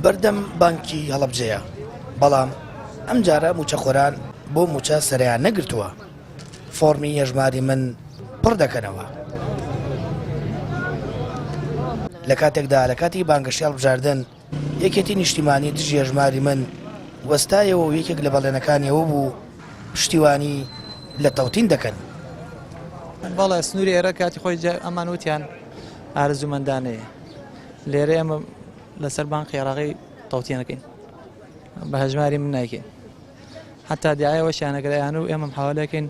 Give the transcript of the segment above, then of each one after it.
بەردەم بانکی هەڵەبجەیە، بەڵام ئەمجارە مووچەخۆران بۆ مووچە سەرەیان نەگرتووە، فۆڕمی هەژماری من پڕ دەکەنەوە. لە کاتێکدا لە کاتی بانگەشەی هەڵبژاردن یەکێتی نیشتیمانی دژی هەژماری من وەستایەوە و یەکێک لە بەڵێنەکانی ئەوە بوو پشتیوانی لە تەوتین دەکەن. بەڵێ سنووری ئێرە کاتی خۆی ئەمان وتیان ئارەزوومەندانەیە لێرە ئێمە لەسەر بانقی عێراقی تەوتینەکەین بە هەژماری من نایکەین حتا دیایەوەشیان ئەگەر ئەیان و ئێمە حاولەکەین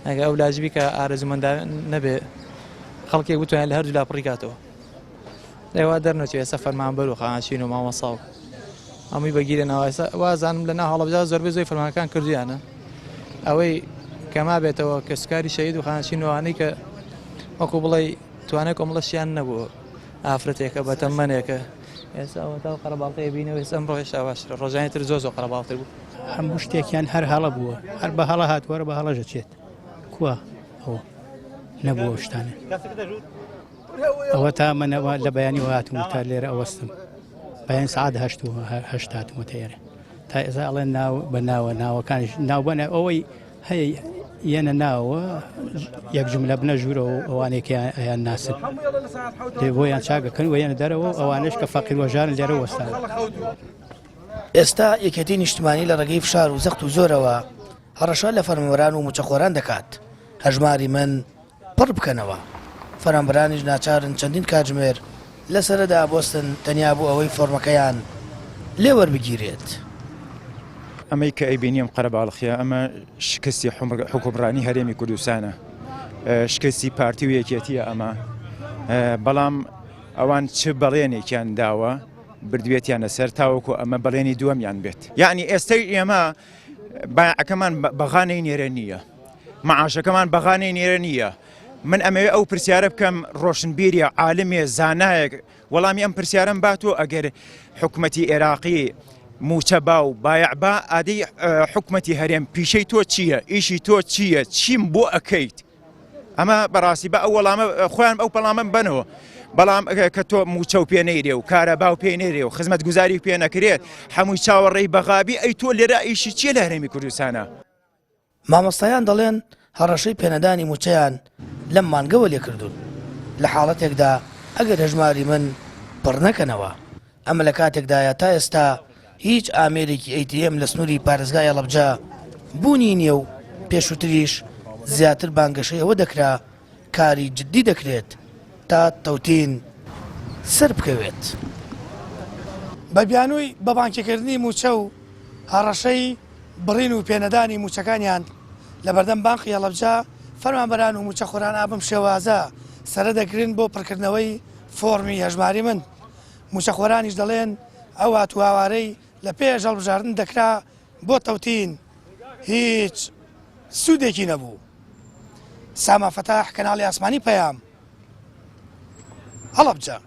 ئەگە ئەو لاجبی کە ئارەزوومەندان نەبێ خەڵکێک بتوانێت لە هەردوو لا پڕی کاتەوە ئێوە دەرنەچێ ئێستا فەرمانبەر و خانەشین و مامۆستا و هەمووی بەگیرە ناوە ئێستا وازانم لە ناو هەڵەبجە زۆربەی زۆری فەرمانەکان کردویانە ئەوەی کە مابێتەوە کە سکاری شەهید و خانەشین وانەی کە وەکو بڵێ توانای کۆمەڵەشیان نەبوو ئافرەتێکە بە تەمەنێکە ئێستا ئەوە تا قەرەباڵغی بینەوە ئێستا ئەمڕۆ هێشتا باشترە ڕۆژانی تر زۆر زۆر قەرەباڵغتر بوو هەموو شتێکیان هەر هەڵە بووە هەر بە هەڵە هاتووە هەر بە هەڵەش دەچێت کوا ئەوە نەبووە ئەو شتانە ئەوە تا منەوە لە بەیانی هاتم تا لێرە ئەوەستم بەیان سعات هەشت و هەشت هاتمەتە ئێرە تا ئێستا ئەڵێن ناو بە ناوە ناوەکانیش ناو بەنە ئەوەی هەیە یەنە ناوە یەک جملە بنە ژوورەوە ئەوانەیە کە ئەیان ناسن لێ بۆیان چاگەکەن و یەنە دەرەوە ئەوانەش کە فەقیر وەژارن لێرە وەستان. ئێستا یەکێتی نیشتمانی لە ڕێگەی فشار و زەخت و زۆرەوە هەڕەشە لە فەرمانبەران و مووچەخۆران دەکات هەژماری من پڕ بکەنەوە، فەرمانبەرانیش ناچارن چەندین کاتژمێر لە سەرەدا بوەستن تەنیا بۆ ئەوەی فۆرمەکەیان لێ وەربگیرێت. ئەمەی کە ئەیبینی ئەم قەرەباڵخیە ئەمە شکستی حوکمڕانی هەرێمی کوردستانە شکستی پارتی و یەکێتیە ئەمە بەڵام ئەوان چ بەڵێنێکیان داوە بردوێتیانە سەر تاوەکو ئەمە بەڵێنی دووەمیان بێت یعنی ئێستای ئێمە بایعەکەمان بەغانەی نێرە نییە معاشەکەمان بەغانەی نێرە نییە من ئەمەوێ ئەو پرسیارە بکەم ڕۆشنبیریە عالمێ زانایەک وەڵامی ئەم پرسیارم بات و ئەگەر حکومەتی عێراقی موچە با و بایع با ئادەی حکومەتی هەرێم پیشەی تۆ چییە ئیشی تۆ چییە چیم بۆ ئەکەیت ئەمە بەڕاستی بە ئەو وەڵامە خۆیان ئەو پەڵامە بنەوە بەڵام کە تۆ موچە و پێ نەیرێ و کارەبا و پێ نەیرێ و خزمەتگوزاری پێ نەکرێت هەمووی چاوەڕێی بەغابی ئەی تۆ لێرە ئیشی چییە لە هەرێمی کوردستانە؟ مامۆستایان دەڵێن هەڕەشەی پێنەدانی مووچەیان لەم مانگەوە لێکردوون لە حاڵەتێکدا ئەگەر هەژماری من پڕ نەکەنەوە. ئەمە لە کاتێکدایە تا ئێستا هیچ ئامێرێکی ATM لە سنووری پارێزگای هەڵەبجە بوونی نییە و پێشووتریش زیاتر بانگەشەی ئەوە دەکرا کاری جددی دەکرێت تا تەوتین سەربکەوێت. بە بیانووی بە بانکیکردنی مووچە و هەڕەشەی بڕین و پێنەدانی مووچەکانیان لە بەردەم بانقی هەڵەبجە، فەرمانبەران و مووچەخۆران ئا بەم شێوازە سەرە دەگرن بۆ پڕکردنەوەی فۆڕمی هەژماری من. مووچەخۆرانیش دەڵێن، ئەو هاتوهاوارەی لە پێش هەڵبژاردن دەکرا بۆ تەوتین هیچ سوودێکی نەبوو. سامان فەتاح، کەناڵی ئاسمانی پەیام، هەڵەبجە.